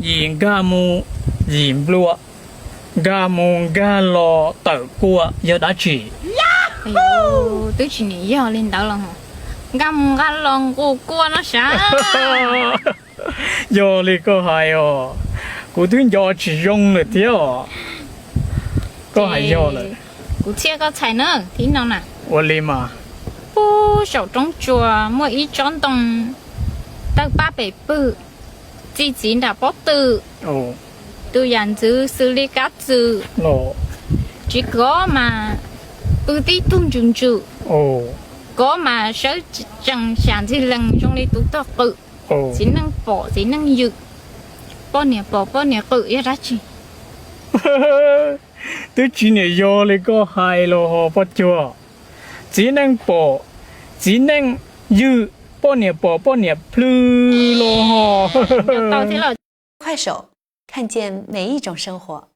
Yim nkag mus yim nplua, nkag mus nkag los tawm kua yog dab tsi? Twb tsis niam yog li ntawd los, nkag mus nkag los nqus kua no sav. Yog li koj hais os, kuv twb nco tsis zoo lawm thiab os. Koj hais yog lawm. Kuv txhiaj koj txhais na, thib no na. Ua li mas. Pub saum roob tsuas muaj ib tsob ntoo tawg pab pem pwg, txi txiv nram pob tw, tus yam ntxwv xws li kab txwm, tsis kov mas pw tib tug ntsws ntsws, kov mas sawv tsees xyas ntxig lees zoo li tus tog qwm. Txiv neej pom txiv neej ywm, poj niam pom poj niam qwm yog dab tsi? Twb tsis niam yog li koj hais los ho Poj Cuag. Txiv neej pom txiv neej ywm, poj niam pom poj niam plhws los ho. 快手，看见每一种生活。